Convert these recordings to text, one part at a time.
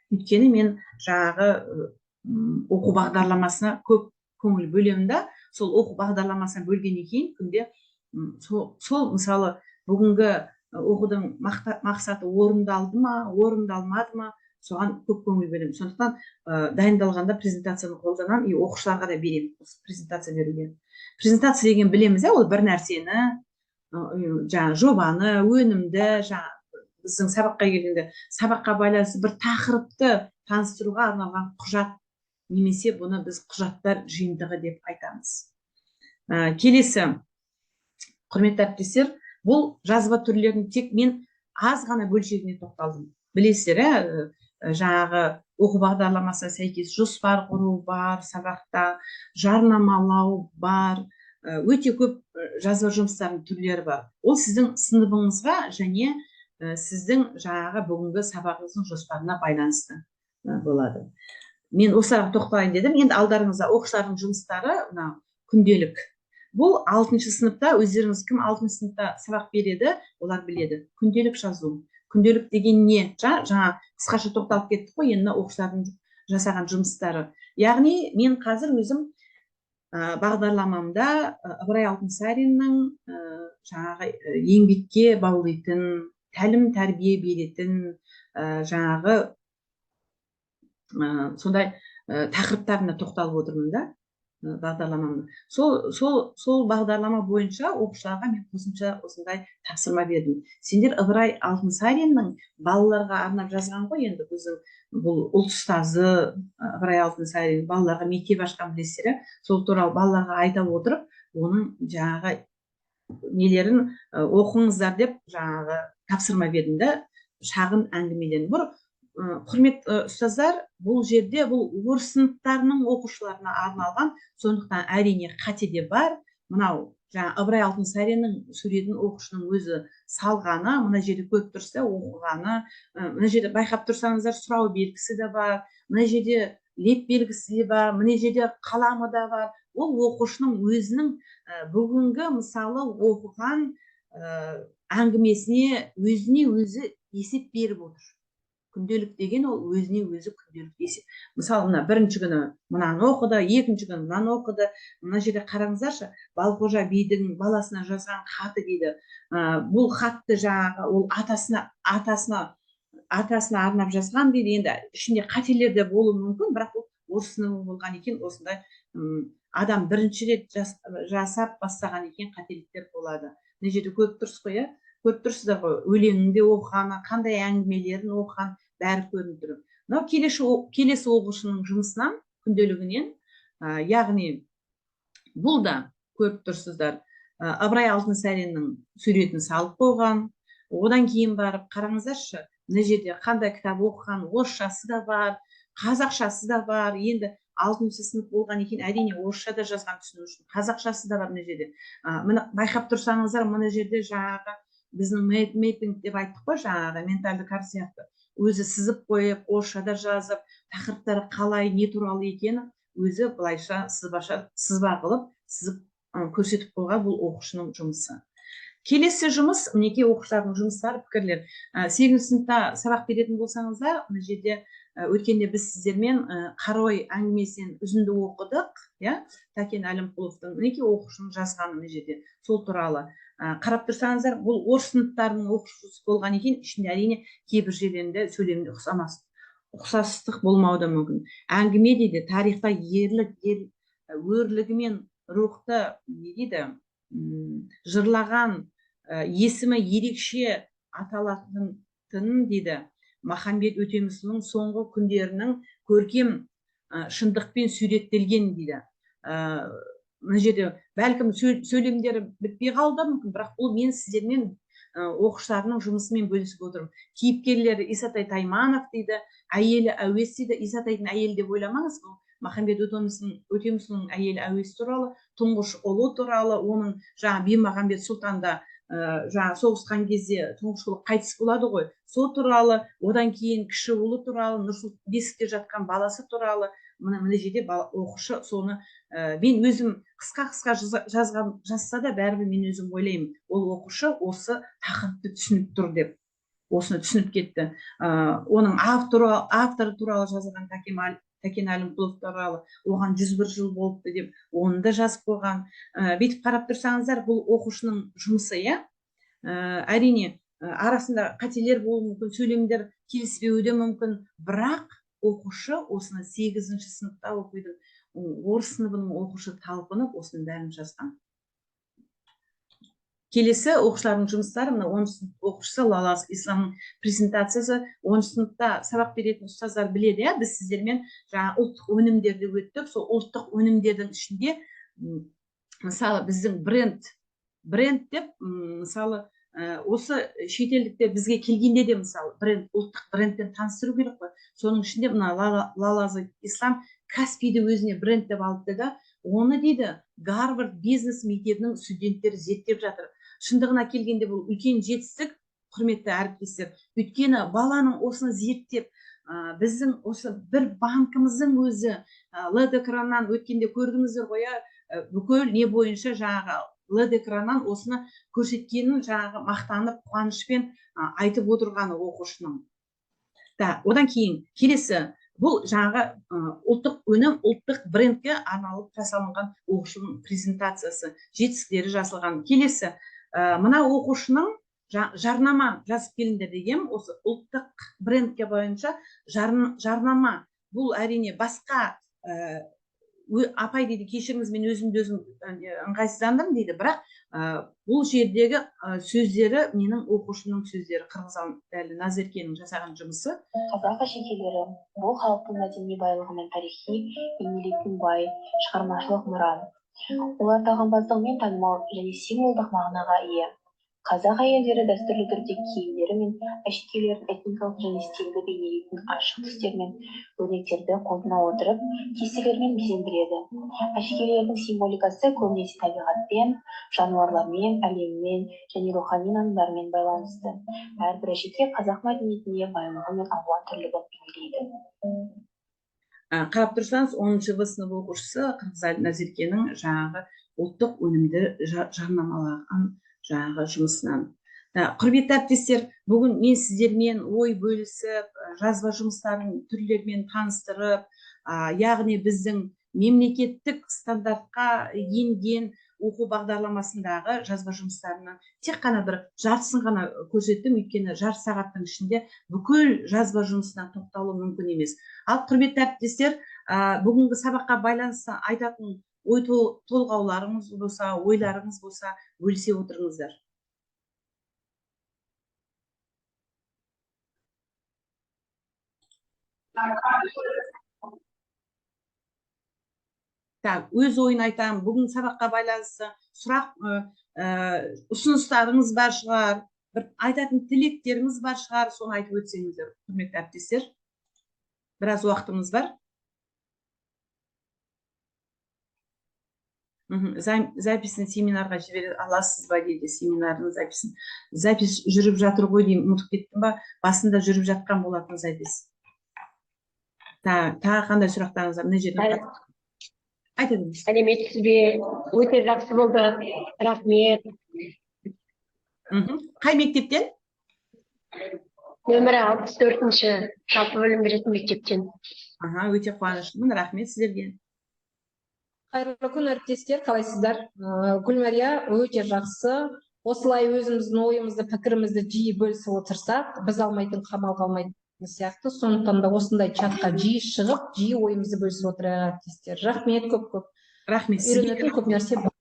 Өйткені мен жаңағы оқу бағдарламасына көп көңіл бөлемін да, сол оқу бағдарламасына бөлгеннен кейін күнде сол мысалы, бүгінгі оқудың мақсаты орындалды ма, орындалмады ма, соған көп көңіл бөлемін. Сондықтан дайындалғанда презентацияны қолданамын и оқушыларға да беремін осы презентация беруге. Презентация деген білеміз, иә, ол бір нәрсені, жаңағы жобаны, өнімді, жаңа біздің сабаққа келгенде сабаққа байланысты бір тақырыпты таныстыруға арналған құжат немесе бұны біз құжаттар жиынтығы деп айтамыз. Келесі, құрметті әріптестер, бұл жазба түрлерінің тек мен аз ғана бөлшегіне тоқталдым. Білесіздер, иә, жаңағы оқу бағдарламасына сәйкес жоспар құру бар, сабақта жарнамалау бар, өте көп жазба жұмыстарының түрлері бар. Ол сіздің сыныбыңызға және сіздің жаңағы бүгінгі сабағыңыздың жоспарына байланысты болады. Мен осыларға тоқталайын дедім. Енді алдарыңызда оқушылардың жұмыстары, мына күнделік. Бұл алтыншы сыныпта, өздеріңіз, кім алтыншы сыныпта сабақ береді, олар біледі. Күнделік жазу. Күнделік деген не? Жаңа қысқаша тоқталып кеттік қой. Енді оқушылардың жасаған жұмыстары. Яғни мен қазір өзім бағдарламамда Ыбырай Алтынсариннің жаңағы еңбекке баулитын, тәлім тәрбие беретін жаңағы сондай тақырыптарына тоқталып отырмын да бағдарламамда. Сол бағдарлама бойынша оқушыларға мен қосымша осындай тапсырма бердім: сендер Ыбырай Алтынсариннің балаларға арнап жазған ғой, енді біздің бұл ұлт ұстазы Ыбырай Алтынсарин балаларға мектеп ашқан, білесіздер, иә? Сол туралы балаларға айта отырып, оның жаңағы нелерін оқыңыздар деп жаңағы тапсырма бердім да, шағын әңгімелерін. Бір құрмет ұстаздар, бұл жерде бұл орыс сыныптарының оқушыларына арналған, сондықтан, әрине, қате де бар. Мынау жаңа Ыбырай Алтынсариннің суретін оқушының өзі салғаны, мына жерде көріп тұрсыз да, оқығаны. Мына жерде байқап тұрсаңыздар, сұрау белгісі де бар, мына жерде леп белгісі де бар, мына жерде қаламы да бар. Ол оқушының өзінің бүгінгі, мысалы, оқыған әңгімесіне өзіне өзі есеп беріп отыр. Күнделік деген ол өзіне өзі күнделік есеп. Мысалы, мына бірінші күні мынаны оқыды, екінші күні мынаны оқыды. Мына жерде қараңыздаршы, Балқожа бидің баласына жазған хаты дейді. Бұл хатты жаңағы ол атасына арнап жазған дейді. Енді ішінде қателер де болуы мүмкін, бірақ бұл орыс сыныбы болған екен, осындай адам бірінші рет жасап бастаған екен, қателіктер болады. Мына жерде көріп тұрсыз ғой, иә, көріп тұрсыздар ғой, өлеңін де оқығаны, қандай әңгімелерін оқыған, бәрі көрініп тұр. Мынау келесі оқушының жұмысынан, күнделігінен, яғни бұл да көріп тұрсыздар, Ыбырай Алтынсариннің суретін салып қойған. Одан кейін барып қараңыздаршы, мына жерде қандай кітап оқыған, орысшасы да бар, қазақшасы да бар. Енді алтыншы сынып болған екен, әрине, орысша да жазған түсіну үшін, қазақшасы да бар мына жерде. Міне, байқап тұрсаңыздар, мына жерде жаңағы біздің мейпинг деп айттық қой, жаңағы ментальды карта сияқты өзі сызып қойып, орысша да жазып, тақырыптары қалай, не туралы екені өзі былайша сызбаша сызба қылып сызып көрсетіп қойған. Бұл оқушының жұмысы. Келесі жұмыс, мінекей, оқушылардың жұмыстары, пікірлер. Сегізінші сыныпта сабақ беретін болсаңыздар, мына жерде өткенде біз сіздермен Қарой әңгімесінен үзінді оқыдық, иә, Тәкен Әлімқұловтың. Мінекей, оқушының жазғаны мына жерде сол туралы. Қарап тұрсаңыздар, бұл орыс сыныптарының оқушысы болған екен, ішінде, әрине, кейбір жерлерінде сөйлемде ұқсамас, ұқсастық болмауы да мүмкін. Әңгіме дейді, тарихта ерлік, ер, өрлігімен рухты не дейді, жырлаған, есімі ерекше аталатын дейді, Махамбет Өтемісұлының соңғы күндерінің көркем шындықпен суреттелген дейді. Мына жерде бәлкім сөйлемдері бітпей қалуы да мүмкін, бірақ бұл мен сіздермен оқушыларының жұмысымен бөлісіп отырмын. Кейіпкерлері Исатай Тайманов дейді, әйелі Әуес дейді. Исатайдың әйелі деп ойламаңыз, бұл Махамбет Өтемісұлының әйелі Әуес туралы, тұңғыш ұлы туралы, оның жаңа Бимағамбет сұлтанда жаңа соғысқан кезде тұңғыш ұлы қайтыс болады ғой, сол туралы, одан кейін кіші ұлы туралы, Нұрсұлтан, бесікте жатқан баласы туралы. Мына жерде оқушы соны мен өзім қысқа қысқа жазған, жазса да, бәрібір мен өзім ойлаймын, ол оқушы осы тақырыпты түсініп тұр деп. Осыны түсініп кетті. Оның авторы туралы жазылған Тәкен Әлімқұлов туралы, оған 101 жыл болыпты деп, оны да жазып қойған. Бүйтіп қарап тұрсаңыздар, бұл оқушының жұмысы, иә? Әрине, арасында қателер болуы мүмкін, сөйлемдер келіспеуі де мүмкін, бірақ оқушы осыны 8-ші сыныпта оқиды, орыс сыныбының оқушы талпынып осының бәрін жазған. Келесі оқушылардың жұмыстары, мына 10 сынып оқушысы Лалаз Исламның презентациясы. 10 сыныпта сабақ беретін ұстаздар біледі, иә, біз сіздермен жаңа ұлттық өнімдерді өттік. Сол ұлттық өнімдердің ішінде, мысалы, біздің бренд деп, мысалы, осы шетелдіктер бізге келгенде де, мысалы, бренд, ұлттық брендпен таныстыру керек қой. Соның ішінде мына Лалаз Ислам Каспийді өзіне бренд деп алыпты да, оны дейді Гарвард бизнес мектебінің студенттері зерттеп жатыр. Шындығына келгенде бұл үлкен жетістік, құрметті әріптестер. Өйткені баланың осыны зерттеп, біздің осы бір банкіміздің өзі, LED экраннан өткенде көрдіңіздер ғой, бүкіл не бойынша жаңағы LED экраннан осыны көрсеткенін жаңағы мақтанып, қуанышпен айтып отырғаны оқушының. Да, одан кейін келесі бұл жаңағы ұлттық өнім, ұлттық брендке арналып жасалынған оқушының презентациясы, жетістіктері жазылған. Келесі, мына оқушының жарнама жазып келіңдер деген, осы ұлттық брендке бойынша жарнама. Бұл әрине басқа, апай дейді, кешіріңіз, мен өзімді өзім ыңғайсыздандым дейді, бірақ бұл жердегі сөздері менің оқушымның сөздері, Қырғыз Назеркенің жасаған жұмысы. Қазақ әшекейлері бұл халықтың мәдени байлығы мен тарихи бейнелейтін бай шығармашылық мұра. Олар тағампаздығымен танымал және символдық мағынаға ие. Қазақ әйелдері дәстүрлі түрде киімдері мен әшекейлерін этникалық және стильді бейнелейтін ашық түстер мен өрнектерді қолдана отырып, кестелермен безендіреді. Әшекейлердің символикасы көбінесе табиғатпен, жануарлармен, әлеммен және рухани нанымдармен байланысты. Әрбір әшекей қазақ мәдениетіне байлығы мен алуан түрлігін бейнелейді. Қарап тұрсаңыз, 10-шы В сынып оқушысы Қырғызәлі Назеркенің жаңағы ұлттық өнімді жарнамалаған жаңағы жұмысынан. Құрметті әріптестер, бүгін мен сіздермен ой бөлісіп, жазба жұмыстарын түрлерімен таныстырып, яғни біздің мемлекеттік стандартқа енген оқу бағдарламасындағы жазба жұмыстарының тек қана бір жартысын ғана көрсеттім, өйткені жарты сағаттың ішінде бүкіл жазба жұмысына тоқталу мүмкін емес. Ал құрметті әріптестер, бүгінгі сабаққа байланысты айтатын ой толғауларыңыз болса, ойларыңыз болса, бөлісе отырыңыздар. Так, өз ойын айтамын. Бүгін сабаққа байланысты сұрақ, ұсыныстарыңыз бар шығар, бір айтатын тілектеріңіз бар шығар, соны айтып өтсеңіздер, құрметті әріптестер. Біраз уақытымыз бар. Записін семинарға жібере аласыз ба дейді, семинардың записін. Запись жүріп жатыр ғой деймін, ұмытып кеттім ба? Басында жүріп жатқан болатын запись. Тағы қандай сұрақтарыңыз бар? Мына жерден айта беріңіз. Сәлеметсіз бе? Өте жақсы болды. Рахмет. Қай мектептен? Нөмірі 64-ші жалпы білім беретін мектептен. Аха, өте қуаныштымын. Рахмет сіздерге. Қайырлы күн, әріптестер, қалайсыздар? Гүлмәрия, өте жақсы. Осылай өзіміздің ойымызды, пікірімізді жиі бөлісіп отырсақ, біз алмайтын қамал қалмайтын сияқты. Сондықтан да осындай чатқа жиі шығып, жиі ойымызды бөлісіп отырайық, әріптестер. Рахмет көп-көп. Рахмет сізге. Үйренетін көп нәрсе бар.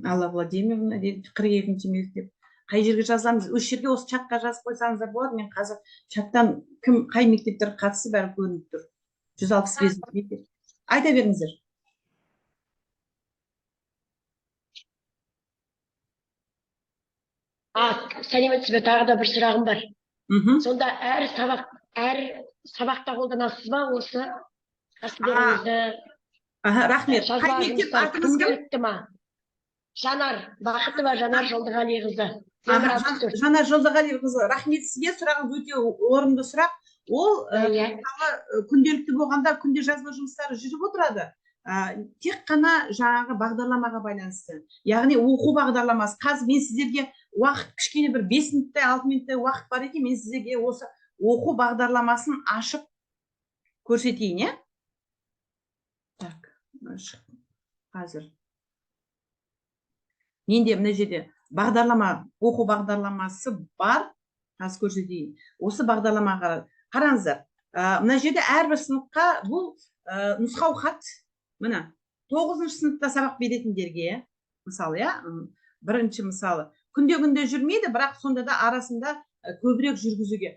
Алла Владимировна дейді, 42-ші мектеп. Қай жерге жазамыз? Осы жерге, осы чатқа жазып қойсаңыздар болады. Мен қазір чаттан кім, қай мектептер қатысы бәрі көрініп тұр. 165 мектеп. Айта беріңіздер. Сәлеметсіз бе, тағы да бір сұрағым бар. Сонда әр сабақта қолданасыз ба осы тәсілдеріңізді? Аха, рахмет. Жазба Қай мектеп, жұмыстар атыңыз кім? күнделікті ма? Жанар Бақытова, Жанар Жолдығалиқызы. Аха, Жанар Жолдығалиқызы, рахмет сізге, сұрағыңыз өте орынды сұрақ. Ол, мысалы, күнделікті болғанда күнде жазба жұмыстары жүріп отырады. Тек қана жаңағы бағдарламаға байланысты, яғни оқу бағдарламасы. Қазір мен сіздерге уақыт кішкене, бір 5 минуттай, 6 минуттай уақыт бар екен, мен сіздерге осы оқу бағдарламасын ашып көрсетейін, иә. Так, қазір менде мына жерде бағдарлама, оқу бағдарламасы бар, қазір көрсетейін. Осы бағдарламаға қараңыздар. Мына жерде әрбір сыныпқа бұл нұсқау хат. Міне, тоғызыншы сыныпта сабақ беретіндерге, мысалы, иә, бірінші, мысалы, күнде күнде жүрмейді, бірақ сонда да арасында көбірек жүргізуге.